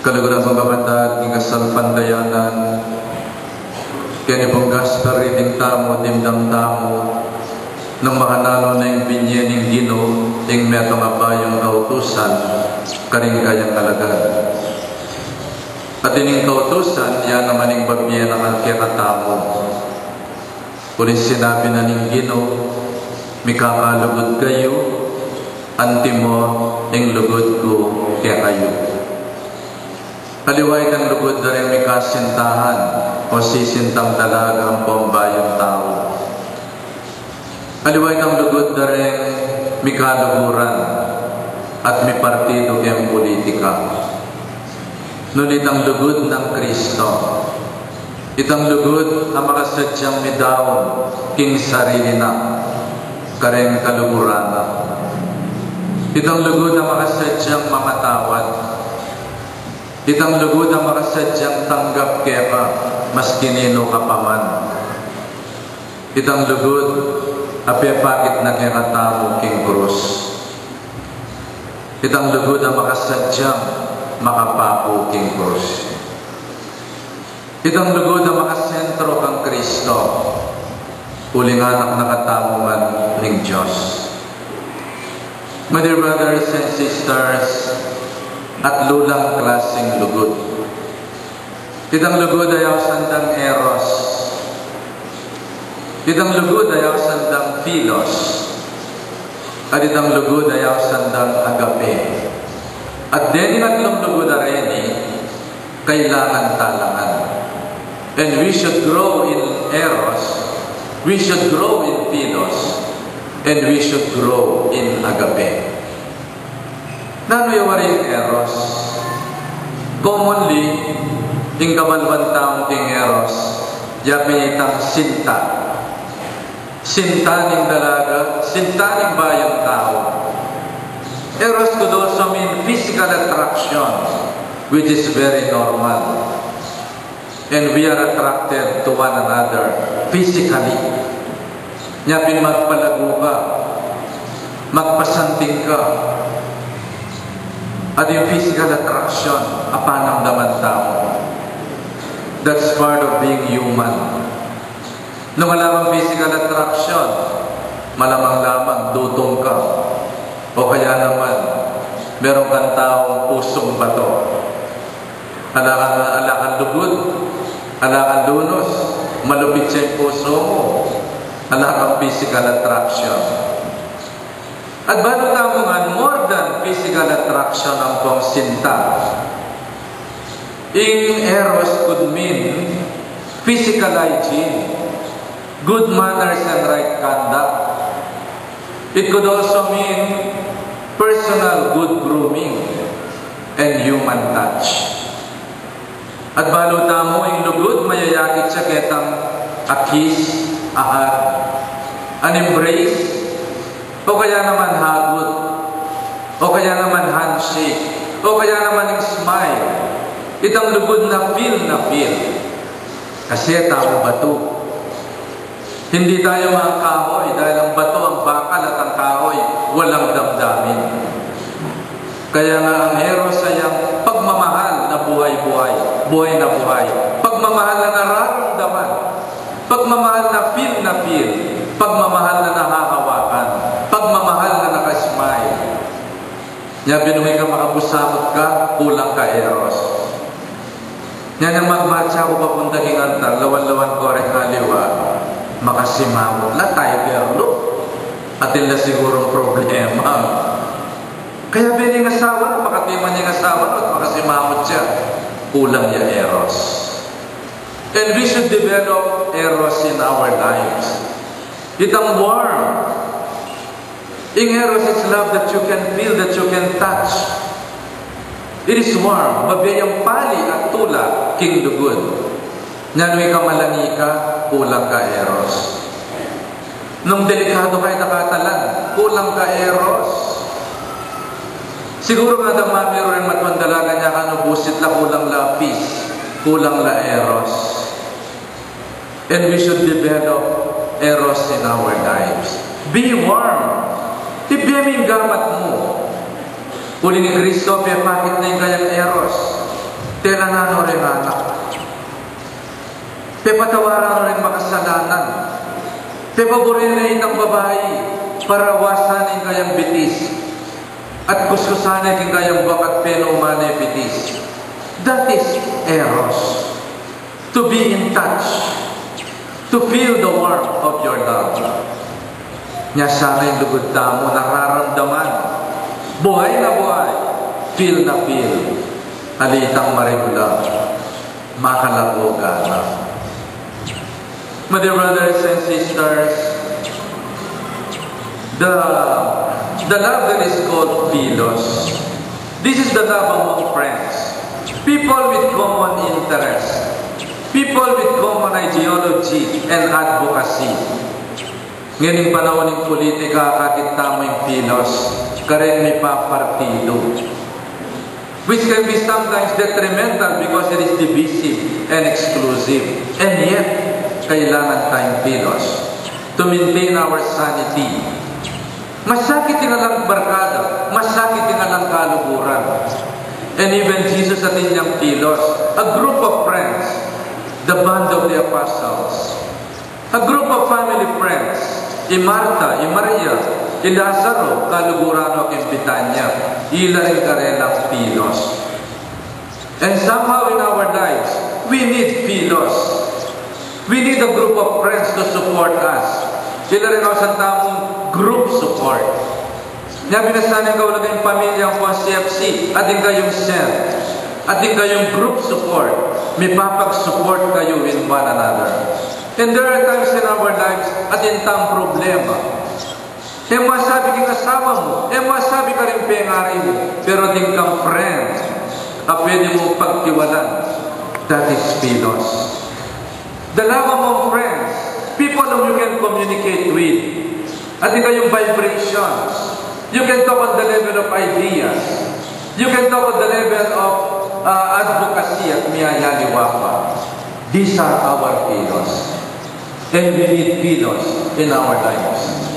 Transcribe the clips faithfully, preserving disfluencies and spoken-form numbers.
Kaluguran kung kapatad king kasalpantayanan, keni pung gospel reading tamu, dimdam tamu nung makananu na ing binye ning Ginu ing metung a bayung kautusan karing kayang alagad. At ining kautusan, ya naman ing babie na kekatamu. Uli sinabi na ning Ginu, "Mikakalugud kayu, antimo ing lugud ku kekayu." Aliwa itang lugud da ring mikasintahan o sisintang dalaga ampong bayung tau. Aliwa itang lugud da ring mikaluguran at mipartidu keng pulitika. Nune itang lugud nang Kristo. Itang lugud a makasadyang midaun king sarili na kareng kaluguran na. Itang lugud a makasadyang mamatawad. Itang lugud a makasadyang tanggap keka maski ninu ka pa man. Itang lugud a pepakit na kekatamu king krus. Itang lugud a makasadyang makapaku king krus. Itang lugud a makasentro kang Kristo, uling anak na katamu man ning Dios. My dear brothers and sisters, atlu lang klaseng lugud. Itang lugud a ausan dang eros. Itang lugud a ausan dang philos. At itang lugud a ausan dang agape. At dening atlung lugud a reni, kailangan talangan. And we should grow in eros, we should grow in philos, and we should grow in agape. Nanu ya wari ing eros? Commonly, ing kabalwan tamu king eros, ya pin itang sinta. Sinta ning dalaga, sinta ning bayung tau. Eros could also mean physical attraction, which is very normal. And we are attracted to one another physically. Nya pin magpalagu ka, magpasanting ka, at ing physical attraction, apanamdaman tamu. That's part of being human. Nung ala kang physical attraction, malamang-lamang dutung ka. O kaya naman, meron kang taong pusong bato. Ala kang, ala kang lugud, ala kang lunus, malupit ya ing pusu mu, ala kang physical attraction. At balu tamu ngan, more than physical attraction ampong sinta, ing eros could mean physical hygiene, good manners and right conduct. It could also mean personal good grooming and human touch. At balu tamu, ing lugud, mayayakit ya ketang a kiss, a hug, an embrace, o kaya naman hagud, o kaya naman handshake, o kaya naman ing smile. Itang lugud na feel na feel. Kasi tamu batu. Hindi tayo mga kahoy, dahil ang bato, ang bakal at ang kahoy, walang damdamin. Kaya nga ang eros ay ang pagmamahal na buhay-buhay, buhay na buhay. Pagmamahal na nararamdaman. Pagmamahal na feel na feel. Pagmamahal na nahahawakan. Pagmamahal na nakasmile. Nya pin nung ika makabusamut ka, kulang ka eros. Nya nang magmartsa ku papunta king altar, lawan-lawan ku reng aliwa, makasimamut la, tiger look. Atin la sigurung problema. Kaya pin ing asawa na, makatiman ing asawa na, at makasimamut ya. Kulang ya eros. And we should develop eros in our lives. Itang warm. Ing eros is love that you can feel, that you can touch. It is warm, mabie yang pali at tula king lugud. Nung ika malangi ka, kulang ka eros. Nung delikadu ka, itang katalan, kulang ka eros. Siguru nga da mamiru ring matuang dalaga nya kanu, busit la, kulang la peace, kulang la eros. And we should develop eros in our lives. Be warm. Ibie mu ing gamat mu. Uli ni Kristo, pepakit na ing kayang eros. Tela na no reng anak. Pepatawaran no reng makasalanan. Pepaburen na itang babai para awasan ing kayang bitis. At kuskusan ne king kayang bakat penuman ne bitis. That is eros. To be in touch. To feel the warmth of your love. Nya sana ing lugud tamu nararamdaman. Buhay na buhay. Feel na feel. Alitang maribla. Makalago ka na. My dear brothers and sisters, the, the love that is called philos, this is the love among friends, people with common interests, people with common ideology and advocacy. Ngening panaun ning politika, akakit tamu ing philos, kareng mipapartidu, which can be sometimes detrimental because it is divisive and exclusive. And yet, kailangan tayang philos to maintain our sanity. Masakit ing alang barkada, masakit ing alang kaluguran. And even Jesus atin yang philos, a group of friends, the band of the apostles. A group of family friends, i Marta, i Maria, i Lazaro, kaluguran no king Betania, ila ring karelang philos. And somehow in our lives, we need philos. We need a group of friends to support us. Ila ring ausan tamung group support. Nya binasa ning kaulagang pamilya ampong C F C, atin kayung sent, atin kayung group support, mipapag-support kayu in one another. And there are times in our lives, atin tang problema. E mu asabi king asawa mu, e mu asabi karing pengari mu, pero atin kang friend a pwede mung pagtiwalan, that is philos. The love among friends, people whom you can communicate with. Atin kayung vibrations. You can talk on the level of ideas. You can talk on the level of, uh, advocacy at miyayaliwa pa. These are our philos. And we need philos in our lives.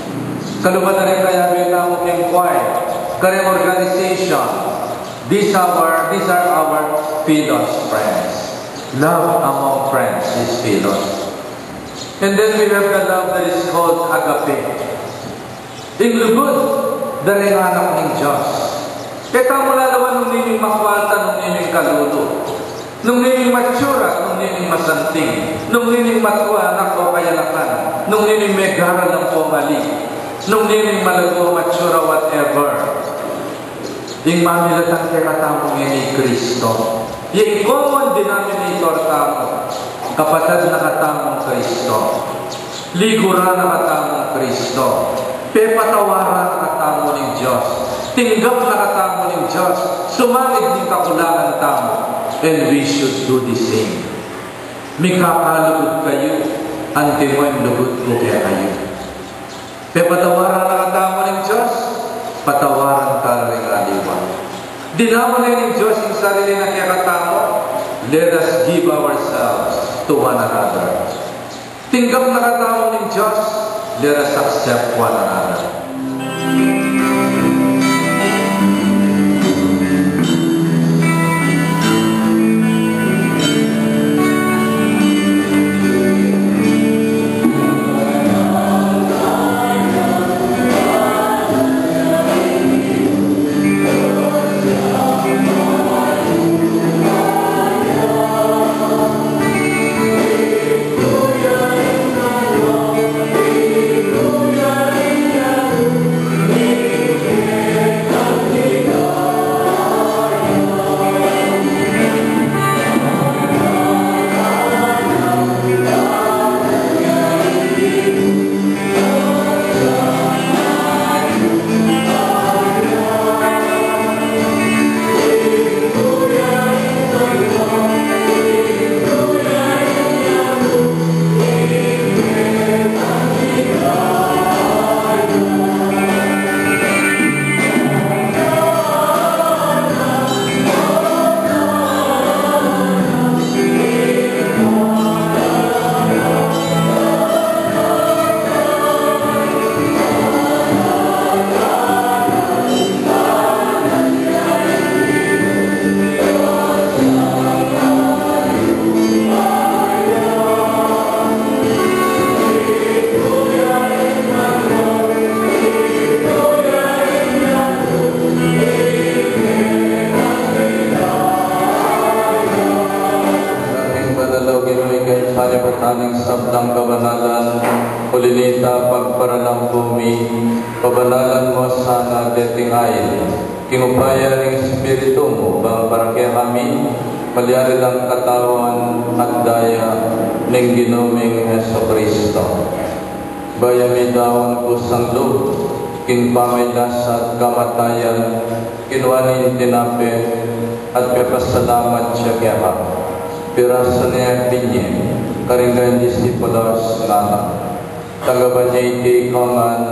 Kalupa na rin kaya, beta mo king choir, kareng organization. These are our, these are our philos friends. Love among friends is philos. And then we have the love that is called agape. Ing lugud da ring anak ning Dios. E tamu lalawan nung nining makwalta, nung nining kalulu, nung nining matsura, nung nining masanting, nung nining matua, anak o kayanakan, nung nining megaral ampong ali, nung nining malago, matsura, whatever. Ing mamilatang kekatamu ngeni i Kristo. Ing common denominator tamu, kapatad na katamung Kristo. Liguran na katamung Kristo. Pepatawaran na katamu ning Dios. Tinggap na katamu ning Dios. Sumangid ning kakulangan tamu. And we should do the same. Mikakalugud kayu, antimo ing lugud ku kekayu. Pepatawaran na katamu ning Dios, patawaran ta ring aliwa. Dinaun ne ning Dios ing sarili na kekatamu, let us give ourselves to one another. Tinggap na katamu ning Dios, let us accept one another. Mi, pabanalan mu sana deting ain king upaya ning Espiritu mu, bang para kekami malyari lang katawan at daya ning Ginu ming Jesucristo. Bayu mi daun kusang lub king pamagkasakit at kamatayan, kinua ne ing tinape at pepasalamat ya keka. Pirasu ne at binye karing kayang disipulos, ngana: Tanggapan ye iti ikayu ngan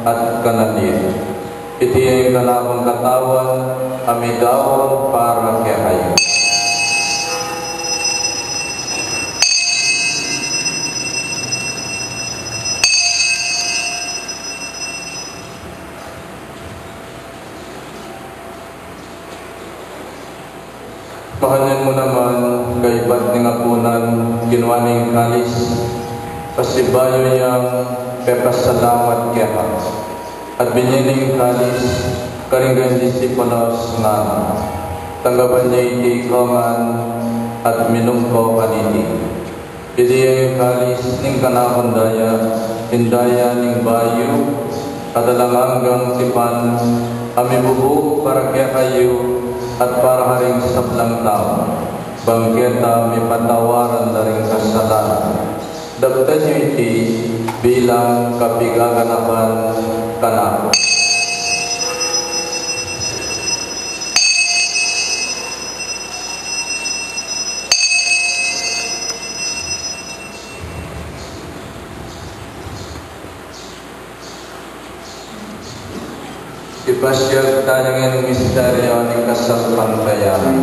at kanan ye. Iti ing kanakung katawan a midaun para kekayu. Makanyan mu naman, kaybat ning apunan, kinua ne ing kalis, pasibayu yang pepasalamat keka, at binye ne ing kalis karing kayang disipulos, ngana: Tanggapan ye iti ikayu ngan at minum kayu kaniti. Iti ing kalis ning kanakung daya, ing daya ning bayu at alang anggang tipan, a mibubu para kekayu at para karing sablang tau, bang keta mipatawaran la ring kasalanan. Daptan yu iti bilang kapigaganapan kanaku. Ipasiag tamu ing misteryo ning kasalpantayanan.